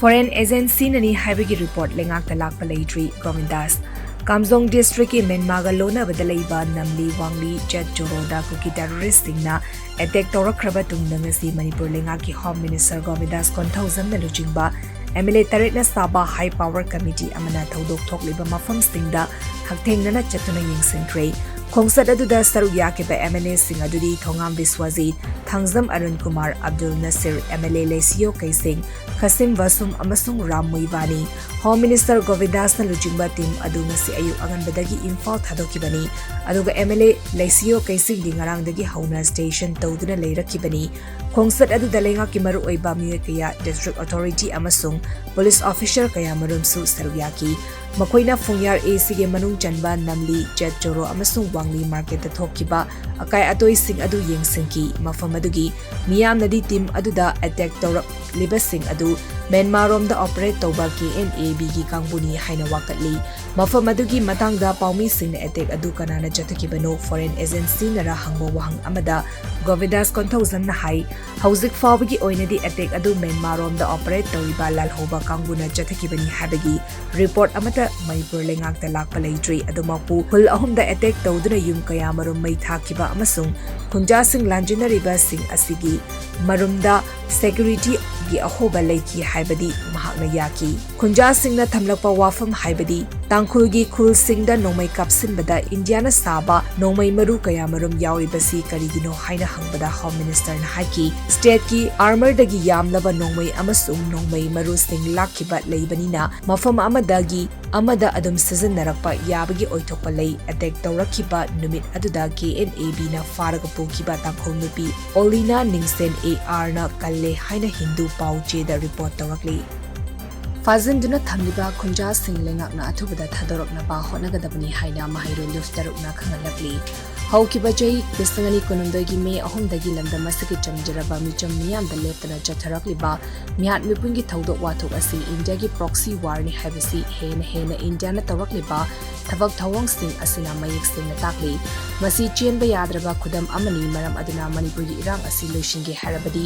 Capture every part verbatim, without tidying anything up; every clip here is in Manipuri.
ꯐꯣꯔꯦꯟ ꯑꯦꯖꯦꯟꯁꯤꯅꯅꯤ ꯍꯥꯏꯕꯒꯤ ꯔꯤꯄꯣꯔꯠ ꯂꯩꯉꯥꯛꯇ ꯂꯥꯛꯄ ꯂꯩꯇ꯭ꯔꯤ꯫ ꯒꯣꯕꯤꯟꯗꯥꯁ꯫ ꯀꯥꯝꯖꯣꯡ ꯗꯤꯁꯇ꯭ꯔꯤꯛꯀꯤ ꯃꯦꯟꯃꯥꯒ ꯂꯣꯟꯅꯕꯗ ꯂꯩꯕ ꯅꯝꯂꯤ, ꯋꯥꯡꯂꯤ, ꯖꯦꯠ ꯖꯣꯔꯣꯗ ꯀꯨꯀꯤ ꯇꯦꯔꯣꯔꯤꯁꯁꯤꯡꯅ ꯑꯦꯇꯦꯛ ꯇꯧꯔꯛꯈ꯭ꯔꯕ ꯇꯨꯡꯗ ꯉꯁꯤ ꯃꯅꯤꯄꯨꯔ ꯂꯩꯉꯥꯛꯀꯤ ꯍꯣꯝ ꯃꯤꯅꯤꯁꯇꯔ ꯒꯣꯕꯤꯟꯗꯥꯁ ꯀꯣꯟꯊꯧꯖꯝꯅ ꯂꯨꯆꯤꯡꯕ ꯑꯦꯝ ꯑꯦꯜ ꯑꯦ ꯇꯔꯦꯠꯅ ꯁꯥꯕ ꯍꯥꯏ ꯄꯥꯋꯔ ꯀꯃꯤꯇꯤ ꯑꯃꯅ ꯊꯧꯗꯣꯛ ꯊꯣꯛꯂꯤꯕ ꯃꯐꯝꯁꯤꯡꯗ ꯍꯛꯊꯦꯡꯅꯅ ꯆꯠꯇꯨꯅ ꯌꯦꯡꯁꯤꯟꯈ꯭ꯔꯦ꯫ ꯈꯣꯡꯆꯠ ꯑꯗꯨꯗ ꯁꯔꯨꯛ ꯌꯥꯈꯤꯕ ꯑꯦꯝ ꯑꯦꯜ ꯑꯦꯁꯤꯡ ꯑꯗꯨꯗꯤ Thongam Biswajit, Thangjam Arun Kumar, Abdul Nasir, M L A Leishiyo Keishing, Khashim Vashum ꯑꯃꯁꯨꯡ ꯔꯥꯝ ꯃꯨꯏꯕꯥꯅꯤ꯫ ꯍꯣꯝ ꯃꯤꯅꯤꯁꯇꯔ ꯒꯣꯕꯤꯟꯗꯥꯁꯅ ꯂꯨꯆꯤꯡꯕ ꯇꯤꯝ ꯑꯗꯨ ꯉꯁꯤ ꯑꯌꯨꯛ ꯑꯉꯟꯕꯗꯒꯤ ꯏꯝꯐꯥꯜ ꯊꯥꯗꯣꯛꯈꯤꯕꯅꯤ, ꯑꯗꯨꯒ ꯑꯦꯝ ꯑꯦꯜ ꯑꯦ ꯂꯩꯁꯤꯌꯣ ꯀꯩꯁꯤꯡꯗꯤ ꯉꯔꯥꯡꯗꯒꯤ ꯍꯧꯅ ꯁ꯭ꯇꯦꯁꯟ ꯇꯧꯗꯨꯅ ꯂꯩꯔꯛꯈꯤꯕꯅꯤ꯫ ꯈꯣꯡꯆꯠ ꯑꯗꯨꯗ ꯂꯩꯉꯥꯛꯀꯤ ꯃꯔꯨꯑꯣꯏꯕ ꯃꯤꯑꯣꯏ ꯀꯌꯥ, ꯗꯤꯁꯇ꯭ꯔꯤꯛ ꯑꯣꯊꯣꯔꯤꯇꯤ ꯑꯃꯁꯨꯡ ꯄꯨꯂꯤꯁ ꯑꯣꯐꯤꯁꯔ ꯀꯌꯥꯃꯔꯨꯝꯁꯨ ꯁꯔꯨꯛ ꯌꯥꯈꯤ꯫ ꯃꯈꯣꯏꯅ ꯐꯨꯡꯌꯥꯔ ꯑꯦ ꯁꯤꯒꯤ ꯃꯅꯨꯡ ꯆꯟꯕ ꯅꯝꯂꯤ, ꯖꯦꯠ ꯖꯣꯔꯣ ꯑꯃꯁꯨꯡ ꯋꯥꯡꯂꯤ ꯃꯥꯔꯀꯦꯠꯇ ꯊꯣꯛꯈꯤꯕ ꯑꯀꯥꯏ ꯑꯇꯣꯏꯁꯤꯡ ꯑꯗꯨ ꯌꯦꯡꯁꯤꯟꯈꯤ꯫ ꯃꯐꯝ ꯑꯗꯨꯒꯤ ꯃꯤꯌꯥꯝꯅꯗꯤ ꯇꯤꯝ ꯑꯗꯨꯗ ꯑꯦꯇꯦꯛ ꯇꯧꯔꯛꯂꯤꯕꯁꯤꯡ ꯑꯗꯨ ꯃꯦꯟꯃꯥꯔꯣꯝꯗ ꯑꯣꯄꯔꯦꯠ ꯇꯧꯕ ꯀꯦ ꯑꯦꯟ ꯑꯦ ꯕꯤꯒꯤ ꯀꯥꯡꯕꯨꯅꯤ ꯍꯥꯏꯅ ꯋꯥꯀꯠꯂꯤ꯫ ꯃꯐꯝ ꯑꯗꯨꯒꯤ ꯃꯇꯥꯡꯗ ꯄꯥꯎꯃꯤꯁꯤꯡꯅ ꯑꯦꯇꯦꯛ ꯑꯗꯨ ꯀꯅꯥꯅ ꯆꯠꯊꯈꯤꯕꯅꯣ ꯐꯣꯔꯦꯟ ꯑꯦꯖꯦꯟꯁꯤꯅꯔ ꯍꯪꯕ ꯋꯥꯍꯪ ꯑꯃꯗ ꯒꯣꯕꯤꯟꯗꯥꯁ ꯀꯣꯟꯊꯧꯖꯝꯅ ꯍꯥꯏ, ꯍꯧꯖꯤꯛ ꯐꯥꯎꯕꯒꯤ ꯑꯣꯏꯅꯗꯤ ꯑꯦꯇꯦꯛ ꯑꯗꯨ ꯃꯦꯟꯃꯥꯔꯣꯝꯗ ꯑꯣꯄꯔꯦꯠ ꯇꯧꯔꯤꯕ ꯂꯥꯜꯍꯧꯕ ꯀꯥꯡꯕꯨꯅ ꯆꯠꯊꯈꯤꯕꯅꯤ ꯍꯥꯏꯕꯒꯤ ꯔꯤꯄꯣꯔꯠ ꯑꯃꯠꯇ ꯃꯅꯤꯄꯨꯔ ꯂꯩꯉꯥꯛꯇ ꯂꯥꯛꯄ ꯂꯩꯇ꯭ꯔꯤ꯫ ꯑꯗꯨꯃꯛꯄꯨ ꯈꯨꯜ ꯑꯍꯨꯝꯗ ꯑꯦꯇꯦꯛ ꯇꯧꯗꯨꯅ ꯌꯨꯝ ꯀꯌꯥꯃꯔꯨꯝ ꯃꯩ ꯊꯥꯈꯤꯕ ꯑꯃꯁꯨꯡ ꯈꯨꯟꯖꯥꯁꯤꯡ ꯂꯥꯟꯖꯤꯟꯅꯔꯤꯕꯁꯤꯡ ꯑꯁꯤꯒꯤ ꯃꯔꯨꯝꯗ ꯁꯦꯀ꯭ꯌꯨꯔꯤꯇꯤꯒꯤ ꯑꯍꯣꯕ ꯂꯩꯈꯤ ꯍꯥꯏꯕꯗꯤ ꯃꯍꯥꯛꯅ ꯌꯥꯈꯤ꯫ ꯈꯨꯟꯖꯥꯁꯤꯡꯅ ꯊꯝꯂꯛꯄ ꯋꯥꯐꯝ ꯍꯥꯏꯕꯗꯤ ꯇꯥꯡꯈꯨꯜꯒꯤ ꯈꯨꯜꯁꯤꯡꯗ ꯅꯣꯡꯃꯩ ꯀꯥꯞꯁꯤꯟꯕꯗ ꯏꯟꯗꯤꯌꯥꯅ ꯁꯥꯕ ꯅꯣꯡꯃꯩ ꯃꯔꯨ ꯀꯌꯥꯃꯔꯨꯝ ꯌꯥꯎꯔꯤꯕꯁꯤ ꯀꯔꯤꯒꯤꯅꯣ ꯍꯥꯏꯅ ꯍꯪꯕꯗ ꯍꯣꯝ ꯃꯤꯅꯤꯁꯇꯔꯅ ꯍꯥꯏꯈꯤ, ꯁ꯭ꯇꯦꯠꯀꯤ ꯑꯥꯔꯃꯔꯗꯒꯤ ꯌꯥꯝꯂꯕ ꯅꯣꯡꯃꯩ ꯑꯃꯁꯨꯡ ꯅꯣꯡꯃꯩ ꯃꯔꯨꯁꯤꯡ ꯂꯥꯛꯈꯤꯕ ꯂꯩꯕꯅꯤꯅ ꯃꯐꯝ ꯑꯃꯗꯒꯤ ꯑꯃꯗ ꯑꯗꯨꯝ ꯁꯤꯖꯤꯟꯅꯔꯛꯄ ꯌꯥꯕꯒꯤ ꯑꯣꯏꯊꯣꯛꯄ ꯂꯩ꯫ ꯑꯦꯇꯦꯛ ꯇꯧꯔꯛꯈꯤꯕ ꯅꯨꯃꯤꯠ ꯑꯗꯨꯗ ꯀꯦ ꯑꯦꯟ ꯑꯦ ꯕꯤꯅ ꯐꯥꯔꯒ ꯄꯨꯈꯤꯕ ꯇꯥꯡꯈꯨꯜ ꯅꯨꯄꯤ ꯑꯣꯂꯤꯅꯥ ꯅꯤꯡꯁꯦꯟ ꯑꯦ ꯑꯥꯔꯅ ꯀꯜꯂꯦ ꯍꯥꯏꯅ ꯍꯤꯟꯗꯨ ꯄꯥꯎ ꯆꯦꯗ ꯔꯤꯄꯣꯔꯠ ꯇꯧꯔꯛꯂꯤ꯫ ꯐꯥꯖꯤꯟꯗꯨꯅ ꯊꯝꯂꯤꯕ ꯈꯨꯟꯖꯥꯁꯤꯡ ꯂꯩꯉꯥꯛꯅ ꯑꯊꯨꯕꯗ ꯊꯥꯗꯣꯔꯛꯅꯕ ꯍꯣꯠꯅꯒꯗꯕꯅꯤ ꯍꯥꯏꯅ ꯃꯍꯩꯔꯣꯏ ꯂꯨꯞ ꯇꯔꯨꯛꯅ ꯈꯪꯍꯜꯂꯛꯂꯤ꯫ ꯍꯧꯈꯤꯕ ꯆꯍꯤ ꯂꯤꯁꯤꯡ ꯑꯅꯤ ꯀꯨꯟꯍꯨꯝꯗꯣꯏꯒꯤ ꯃꯦ ꯑꯍꯨꯝꯗꯒꯤ ꯂꯝꯗꯝ ꯑꯁꯤꯒꯤ ꯆꯝꯖꯔꯕ ꯃꯤꯆꯝ ꯃꯤꯌꯥꯝꯗ ꯂꯦꯞꯇꯅ ꯆꯠꯊꯔꯛꯂꯤꯕ ꯃꯤꯍꯥꯠ ꯃꯤꯄꯨꯟꯒꯤ ꯊꯧꯗꯣꯛ ꯋꯥꯊꯣꯛ ꯑꯁꯤ ꯏꯟꯗꯤꯌꯥꯒꯤ ꯄ꯭ꯔꯣꯛꯁꯤ ꯋꯥꯔꯅꯤ ꯍꯥꯏꯕꯁꯤ ꯍꯦꯟꯅ ꯍꯦꯟꯅ ꯏꯟꯗꯤꯌꯥꯅ ꯇꯧꯔꯛꯂꯤꯕ ꯊꯕꯛ ꯊꯧꯑꯣꯡꯁꯤꯡ ꯑꯁꯤꯅ ꯃꯌꯦꯛ ꯁꯦꯡꯅ ꯇꯥꯛꯂꯤ꯫ ꯃꯁꯤ ꯆꯦꯟꯕ ꯌꯥꯗ꯭ꯔꯕ ꯈꯨꯗꯝ ꯑꯃꯅꯤ, ꯃꯔꯝ ꯑꯗꯨꯅ ꯃꯅꯤꯄꯨꯔꯒꯤ ꯏꯔꯥꯡ ꯑꯁꯤ ꯂꯣꯏꯁꯤꯟꯒꯦ ꯍꯥꯏꯔꯕꯗꯤ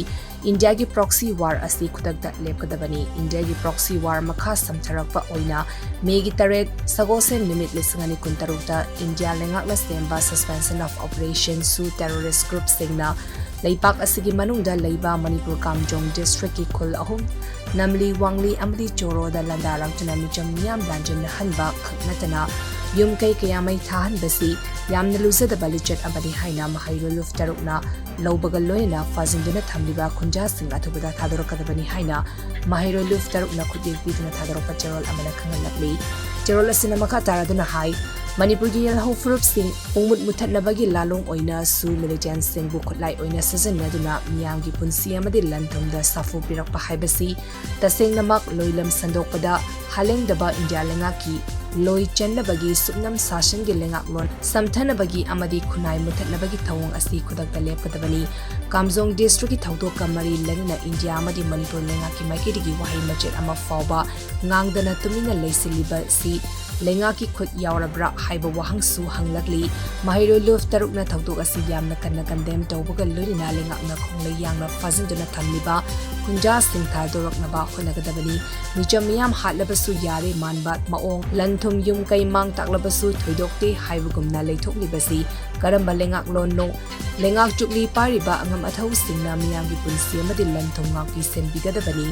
ꯏꯟꯗꯤꯌꯥꯒꯤ proxy war ꯑꯁꯤ ꯈꯨꯗꯛꯇ ꯂꯦꯞꯀꯗꯕꯅꯤ꯫ ꯏꯟꯗꯤꯌꯥꯒꯤ proxy war ꯃꯈꯥ ꯁꯝꯊꯔꯛꯄ ꯑꯣꯏꯅ ꯃꯦꯒꯤ ꯇꯔꯦꯠ, ꯁꯒꯣꯜꯁꯦꯟ ꯅꯨꯃꯤꯠ ꯂꯤꯁꯤꯡ ꯑꯅꯤ ꯀꯨꯟꯇꯔꯨꯛꯇ ꯏꯟꯗꯤꯌꯥ ꯂꯩꯉꯥꯛꯅ ꯁꯦꯝꯕ suspension of operation ꯁꯨ terrorist group ꯁꯤꯡꯅ ꯂꯩꯄꯥꯛ ꯑꯁꯤꯒꯤ ꯃꯅꯨꯡꯗ ꯂꯩꯕ ꯃꯅꯤꯄꯨꯔ ꯀꯥꯝꯖꯣꯡ district ꯀꯤ ꯈꯨꯜ ꯑꯍꯨꯝ, ꯅꯝꯂꯤ, ꯋꯥꯡꯂꯤ ꯑꯃꯗꯤ ꯆꯣꯔꯣꯗ ꯂꯥꯟꯗꯥꯔꯛꯇꯨꯅ ꯃꯤꯆꯝ ꯃꯤꯌꯥꯝ ꯂꯥꯟꯖꯦꯟꯅꯍꯟꯕ ꯈꯛ ꯅꯠꯇꯅ ꯌꯨꯝ ꯀꯩ ꯀꯌꯥ ꯃꯩ ꯊꯥꯍꯟꯕꯁꯤ ꯌꯥꯝꯅ ꯂꯨꯖꯗꯕ ꯂꯤꯆꯠ ꯑꯃꯅꯤ ꯍꯥꯏꯅ ꯃꯍꯩꯔꯣꯏ ꯂꯨꯞ ꯇꯔꯨꯛꯅ ꯂꯧꯕꯒ ꯂꯣꯏꯅꯅ ꯐꯥꯖꯤꯟꯗꯨꯅ ꯊꯝꯂꯤꯕ ꯈꯨꯟꯖꯥꯁꯤꯡ ꯑꯊꯨꯕꯗ ꯊꯥꯗꯣꯔꯛꯀꯗꯕꯅꯤ ꯍꯥꯏꯅ ꯃꯍꯩꯔꯣꯏ ꯂꯨꯞ ꯇꯔꯨꯛꯅ ꯈꯨꯠꯌꯦꯛ ꯄꯤꯗꯨꯅ ꯊꯥꯗꯣꯔꯛꯄ ꯆꯦꯔꯣꯜ ꯑꯃꯅ ꯈꯪꯍꯜꯂꯛꯂꯤ꯫ ꯆꯦꯔꯣꯜ ꯑꯁꯤꯅ ꯃꯈꯥ ꯇꯥꯔꯗꯨꯅ ꯍꯥꯏ, ꯃꯅꯤꯄꯨꯔꯒꯤ ꯌꯦꯜꯍꯧ ꯐꯨꯔꯨꯞꯁꯤꯡ ꯄꯨꯡꯃꯨꯠ ꯃꯨꯊꯠꯅꯕꯒꯤ ꯂꯥꯂꯣꯡ ꯑꯣꯏꯅꯁꯨ militants ꯁꯤꯡꯕꯨ ꯈꯨꯠꯂꯥꯏ ꯑꯣꯏꯅ ꯁꯤꯖꯤꯟꯅꯗꯨꯅ ꯃꯤꯌꯥꯝꯒꯤ ꯄꯨꯟꯁꯤ ꯑꯃꯗꯤ ꯂꯟ ꯊꯨꯝꯗ ꯁꯥꯐꯨ ꯄꯤꯔꯛꯄ ꯍꯥꯏꯕꯁꯤ ꯇꯁꯦꯡꯅꯃꯛ ꯂꯣꯏꯂꯝ ꯁꯟꯗꯣꯛꯄꯗ ꯍꯥꯂꯦꯡꯗꯕ ꯏꯟꯗꯤꯌꯥ ꯂꯩꯉꯥꯛꯀꯤ ꯂꯣꯏ ꯆꯟꯅꯕꯒꯤ ꯁꯨꯞꯅꯝ ꯁꯥꯁꯟꯒꯤ ꯂꯩꯉꯥꯛꯂꯣꯟ ꯁꯝꯊꯅꯕꯒꯤ ꯑꯃꯗꯤ ꯈꯨꯟꯅꯥꯏ ꯃꯨꯊꯠꯅꯕꯒꯤ ꯊꯧꯑꯣꯡ ꯑꯁꯤ ꯈꯨꯗꯛꯇ ꯂꯦꯞꯀꯗꯕꯅꯤ꯫ ꯀꯥꯝꯖꯣꯡ district ꯀꯤ ꯊꯧꯗꯣꯛꯀ ꯃꯔꯤ ꯂꯩꯅꯅ ꯏꯟꯗꯤꯌꯥ ꯑꯃꯗꯤ ꯃꯅꯤꯄꯨꯔ ꯂꯩꯉꯥꯛꯀꯤ ꯃꯥꯏꯀꯩꯗꯒꯤ ꯋꯥꯍꯩ ꯃꯆꯦꯠ ꯑꯃ ꯐꯥꯎꯕ ꯉꯥꯡꯗꯅ ꯇꯨꯃꯤꯟꯅ ꯂꯩꯁꯤꯜꯂꯤꯕꯁꯤ ꯂꯩꯉꯥꯛꯀꯤ ꯈꯨꯠ ꯌꯥꯎꯔꯕ꯭ꯔꯥ ꯍꯥꯏꯕ ꯋꯥꯍꯪꯁꯨ ꯍꯪꯂꯛꯂꯤ꯫ ꯃꯍꯩꯔꯣꯏ ꯂꯨꯞ ꯇꯔꯨꯛꯅ ꯊꯧꯗꯣꯛ ꯑꯁꯤ ꯌꯥꯝꯅ ꯀꯟꯅ condemn ꯇꯧꯕꯒ ꯂꯣꯏꯅꯅ ꯂꯩꯉꯥꯛꯅ ꯈꯣꯡꯂꯩ ꯌꯥꯡꯅ ꯐꯥꯖꯤꯟꯗꯨꯅ ꯊꯝꯂꯤꯕ ꯈꯨꯟꯖꯥꯁꯤꯡ ꯊꯥꯗꯣꯔꯛꯅꯕ ꯍꯣꯠꯅꯒꯗꯕꯅꯤ꯫ ꯃꯤꯆꯝ ꯃꯤꯌꯥꯝ ꯍꯥꯠꯂꯕꯁꯨ ꯌꯥꯔꯦ ꯃꯥꯟꯕ ꯃꯑꯣꯡ, ꯂꯟ ꯊꯨꯝ ꯌꯨꯝ ꯀꯩ ꯃꯥꯡ ꯇꯥꯛꯂꯕꯁꯨ ꯊꯣꯏꯗꯣꯛꯇꯦ ꯍꯥꯏꯕꯒꯨꯝꯅ ꯂꯩꯊꯣꯛꯂꯤꯕꯁꯤ ꯀꯔꯝꯕ ꯂꯩꯉꯥꯛꯂꯣꯟꯅꯣ? ꯂꯩꯉꯥꯛ ꯆꯨꯛꯂꯤ ꯄꯥꯏꯔꯤꯕ ꯑꯉꯝ ꯑꯊꯧꯁꯤꯡꯅ ꯃꯤꯌꯥꯝꯒꯤ ꯄꯨꯟꯁꯤ ꯑꯃꯗꯤ ꯂꯟ ꯊꯨꯝ ꯉꯥꯛꯄꯤ ꯁꯦꯟꯕꯤꯒꯗꯕꯅꯤ꯫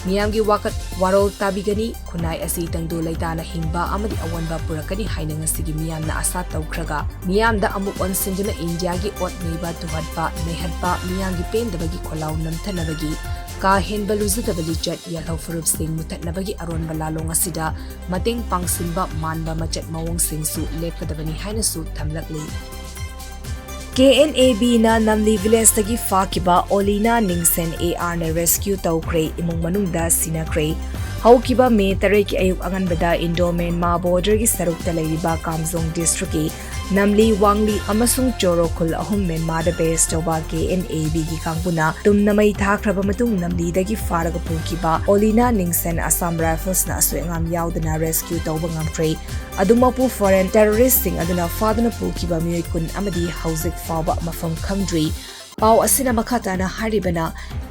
ꯃꯤꯌꯥꯝꯒꯤ ꯋꯥꯀꯠ ꯋꯥꯔꯣꯜ ꯇꯥꯕꯤꯒꯅꯤ꯫ ꯈꯨꯟꯅꯥꯏ ꯑꯁꯤ ꯇꯪꯗꯨ ꯂꯩꯇꯥꯅ ꯍꯤꯡꯕ ꯑꯃꯗꯤ ꯑꯑꯣꯟꯕ ꯄꯨꯔꯛꯀꯅꯤ ꯍꯥꯏꯅ ꯉꯁꯤꯒꯤ ꯃꯤꯌꯥꯝꯅ ꯑꯁꯥ ꯇꯧꯈ꯭ꯔꯒ, ꯃꯤꯌꯥꯝꯗ ꯑꯃꯨꯛ ꯑꯣꯟꯁꯤꯟꯗꯨꯅ ꯏꯟꯗꯤꯌꯥꯒꯤ ꯑꯣꯠ ꯅꯩꯕ, ꯇꯨꯍꯠꯄ, ꯅꯩꯍꯠꯄ, ꯃꯤꯌꯥꯝꯒꯤ ꯄꯦꯟꯗꯕꯒꯤ ꯈꯣꯜꯂꯥꯎ ꯅꯝꯊꯅꯕꯒꯤ ꯀꯥ ꯍꯦꯟꯕ ꯂꯨꯖꯗꯕ ꯂꯤꯆꯠ, ꯌꯦꯜꯍꯧ ꯐꯨꯔꯨꯞꯁꯤꯡ ꯃꯨꯊꯠꯅꯕꯒꯤ ꯑꯔꯣꯟꯕ ꯂꯥꯂꯣꯡ ꯑꯁꯤꯗ ꯃꯇꯦꯡ ꯄꯥꯡꯁꯤꯟꯕ ꯃꯥꯟꯕ ꯃꯆꯠ ꯃꯑꯣꯡꯁꯤꯡꯁꯨ ꯂꯦꯞꯀꯗꯕꯅꯤ ꯍꯥꯏꯅꯁꯨ ꯊꯝꯂꯛꯂꯤ꯫ KNAB ꯅ ꯅꯝꯂꯤ village ꯇꯒꯤ ꯐꯥꯈꯤꯕ ꯑꯣꯂꯤꯅꯥ ꯅꯤꯡꯁꯦꯟ AR ꯅ rescue ꯇꯧꯈ꯭ꯔꯦ, ꯏꯃꯨꯡ ꯃꯅꯨꯡꯗ ꯁꯤꯟꯅꯈ꯭ꯔꯦ꯫ ꯍꯧꯈꯤꯕ ꯃꯦ ꯇꯔꯦꯠꯀꯤ ꯑꯌꯨꯛ ꯑꯉꯟꯕꯗ Indo Myanmar border ꯒꯤ ꯁꯔꯨꯛꯇ ꯂꯩꯔꯤꯕ ꯀꯥꯝꯖꯣꯡ district ꯀꯤ ꯅꯝꯂꯤ ꯋꯥꯡꯂꯤ ꯑꯃꯁꯨꯡ ꯆꯣꯔꯣ ꯈꯨꯜ ꯑꯍꯨꯝ ꯃ꯭ꯌꯥꯟꯃꯥꯔꯗ base ꯇꯧꯕ KNAB ꯒꯤ ꯀꯥꯡꯕꯨꯅ ꯇꯨꯝꯅ ꯃꯩ ꯊꯥꯈ꯭ꯔꯕ ꯃꯇꯨꯡ ꯅꯝꯂꯤꯗꯒꯤ ꯐꯥꯔꯒ ꯄꯨꯈꯤꯕ ꯑꯣꯂꯤꯅꯥ ꯅꯤꯡꯁꯦꯟ Assam Rifles ꯅ ꯑꯁꯣꯏ ꯑꯉꯥꯝ ꯌꯥꯎꯗꯅ rescue ꯇꯧꯕ ꯉꯝꯈ꯭ꯔꯦ꯫ ꯑꯗꯨꯃꯛꯄꯨ foreign terrorist ꯁꯤꯡ ꯑꯗꯨꯅ ꯐꯥꯗꯨꯅ ꯄꯨꯈꯤꯕ ꯃꯤꯑꯣꯏ ꯀꯨꯟ ꯑꯃꯗꯤ ꯍꯧꯖꯤꯛ ꯐꯥꯎꯕ ꯃꯐꯝ ꯈꯪꯗ꯭ꯔꯤ꯫ ꯄꯥꯎ ꯑꯁꯤꯅ ꯃꯈꯥ ꯇꯥꯅ ꯍꯥꯏꯔꯤꯕꯅ,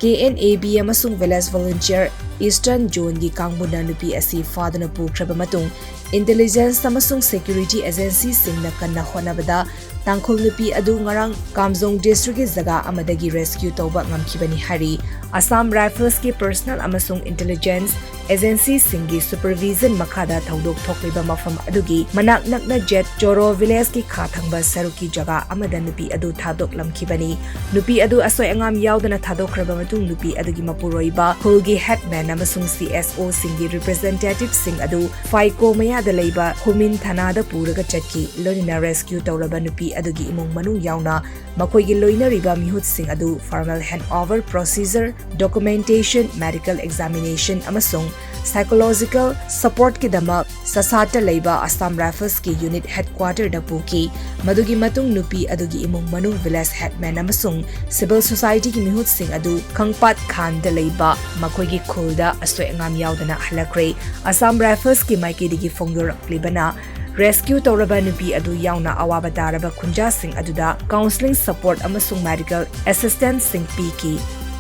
ꯀꯦ ꯑꯦꯟ ꯑꯦ ꯕꯤ ꯑꯃꯁꯨꯡ Village Volunteer Eastern Zoneꯒꯤ ꯀꯥꯡꯕꯨꯅ ꯅꯨꯄꯤ ꯑꯁꯤ ꯐꯥꯗꯨꯅ ꯄꯨꯈ꯭ꯔꯕ ꯃꯇꯨꯡ, intelligence ꯑꯃꯁꯨꯡ security agencyꯁꯤꯡꯅ ꯀꯟꯅ ꯍꯣꯠꯅꯕꯗ ꯇꯥꯡꯈꯨꯜ ꯅꯨꯄꯤ ꯑꯗꯨ ꯉꯔꯥꯡ ꯀꯥꯝꯖꯣꯡ districtꯀꯤ ꯖꯒꯥ ꯑꯃꯗꯒꯤ rescue ꯇꯧꯕ ꯉꯝꯈꯤꯕꯅꯤ ꯍꯥꯏꯔꯤ꯫ Assam Riflesꯀꯤ personnel ꯑꯃꯁꯨꯡ intelligence agencyꯁꯤꯡꯒꯤ supervision ꯃꯈꯥꯗ ꯊꯧꯗꯣꯛ ꯊꯣꯛꯂꯤꯕ ꯃꯐꯝ ꯑꯗꯨꯒꯤ ꯃꯅꯥꯛ ꯅꯛꯅ ꯖꯦꯠ ꯆꯣꯔꯣ villageꯀꯤ ꯈꯥ ꯊꯪꯕ ꯁꯔꯨꯛꯀꯤ ꯖꯒꯥ ꯑꯃꯗ ꯅꯨꯄꯤ ꯑꯗꯨ ꯊꯥꯗꯣꯛꯂꯝꯈꯤꯕꯅꯤ꯫ ꯅꯨꯄꯤ ꯑꯗꯨ ꯑꯁꯣꯏ ꯑꯉꯥꯝ ꯌꯥꯎꯗꯅ ꯊꯥꯗꯣꯛꯈ꯭ꯔꯕ ꯃꯇꯨꯡ, ꯅꯨꯄꯤ ꯑꯗꯨꯒꯤ ꯃꯄꯨꯔꯣꯏꯕ, ꯈꯨꯜꯒꯤ headman ꯑꯃꯁꯨꯡ C S Oꯁꯤꯡꯒꯤ representativeꯁꯤꯡ ꯑꯗꯨ ꯐꯥꯏꯀꯣ ꯃꯌꯥꯗ ꯂꯩꯕ ꯈꯨꯃꯤꯟ ꯊꯥꯅꯥꯗ ꯄꯨꯔꯒ ꯆꯠꯈꯤ꯫ ꯂꯣꯏꯅꯅ rescue ꯇꯧꯔꯕ ꯅꯨꯄꯤ ꯑꯗꯨꯒꯤ ꯏꯃꯨꯡ ꯃꯅꯨꯡ ꯌꯥꯎꯅ ꯃꯈꯣꯏꯒꯤ ꯂꯣꯏꯅꯔꯤꯕ ꯃꯤꯍꯨꯠꯁꯤꯡ ꯑꯗꯨ formal handover procedure, documentation, medical examination ꯑꯃꯁꯨꯡ psychological supportꯀꯤꯗꯃꯛ ꯁꯁꯥꯠꯇ ꯂꯩꯕ Assam Riflesꯀꯤ unit headquarterꯗ ꯄꯨꯈꯤ꯫ ꯃꯗꯨꯒꯤ ꯃꯇꯨꯡ ꯅꯨꯄꯤ ꯑꯗꯨꯒꯤ ꯏꯃꯨꯡ ꯃꯅꯨꯡ, village headman ꯑꯃꯁꯨꯡ civil societyꯒꯤ ꯃꯤꯍꯨꯠꯁꯤꯡ ꯑꯗꯨ ꯈꯪꯄꯥꯠ ꯈꯥꯟꯗ ꯂꯩꯕ ꯃꯈꯣꯏꯒꯤ ꯈꯨꯜꯗ ꯑꯁꯣꯏ ꯑꯉꯥꯝ ꯌꯥꯎꯗꯅ ꯍꯜꯂꯛꯈ꯭ꯔꯦ꯫ Assam Riflesꯀꯤ ꯃꯥꯏꯀꯩꯗꯒꯤ ꯐꯣꯡꯗꯣꯔꯛꯂꯤꯕꯅ, rescue ꯇꯧꯔꯕ ꯅꯨꯄꯤ ꯑꯗꯨ ꯌꯥꯎꯅ ꯑꯋꯥꯕ ꯇꯥꯔꯕ ꯈꯨꯟꯖꯥꯁꯤꯡ ꯑꯗꯨꯗ counselling support ꯑꯃꯁꯨꯡ medical assistanceꯁꯤꯡ ꯄꯤꯈꯤ꯫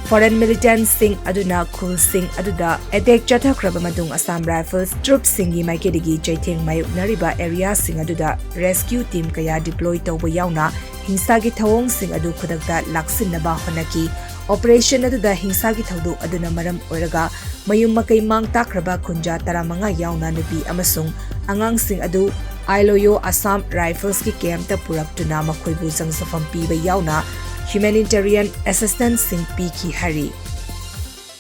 Foreign militantꯁꯤꯡ ꯑꯗꯨꯅ ꯈꯨꯜꯁꯤꯡ ꯑꯗꯨꯗ attack ꯆꯠꯊꯈ꯭ꯔꯕ ꯃꯇꯨꯡ, Assam Rifles troopꯁꯤꯡꯒꯤ ꯃꯥꯏꯀꯩꯗꯒꯤ ꯆꯩꯊꯦꯡ ꯃꯥꯌꯣꯛꯅꯔꯤꯕ areaꯁꯤꯡ ꯑꯗꯨꯗ rescue team ꯀꯌꯥ deploy ꯇꯧꯕ ꯌꯥꯎꯅ ꯍꯤꯡꯁꯥꯒꯤ ꯊꯧꯑꯣꯡꯁꯤꯡ ꯑꯗꯨ ꯈꯨꯗꯛꯇ ꯂꯥꯛꯁꯤꯟꯅꯕ ꯍꯣꯠꯅꯈꯤ꯫ Operation ꯑꯗꯨꯗ ꯍꯤꯡꯁꯥꯒꯤ ꯊꯧꯗꯣꯛ ꯑꯗꯨꯅ ꯃꯔꯝ ꯑꯣꯏꯔꯒ ꯃꯌꯨꯝ ꯃꯀꯩ ꯃꯥꯡ ꯇꯥꯛꯈ꯭ꯔꯕ ꯈꯨꯟꯖꯥ ꯇꯔꯥꯃꯉꯥ ꯌꯥꯎꯅ ꯅꯨꯄꯤ ꯑꯃꯁꯨꯡ ꯑꯉꯥꯡꯁꯤꯡ ꯑꯗꯨ ꯑꯥꯏꯂꯣꯌꯣ Assam Riflesꯀꯤ campꯇ ꯄꯨꯔꯛꯇꯨꯅ ꯃꯈꯣꯏꯕꯨ ꯆꯪꯖꯐꯝ ꯄꯤꯕ ꯌꯥꯎꯅ humanitarian assistanceꯁꯤꯡ ꯄꯤꯈꯤ ꯍꯥꯏꯔꯤ꯫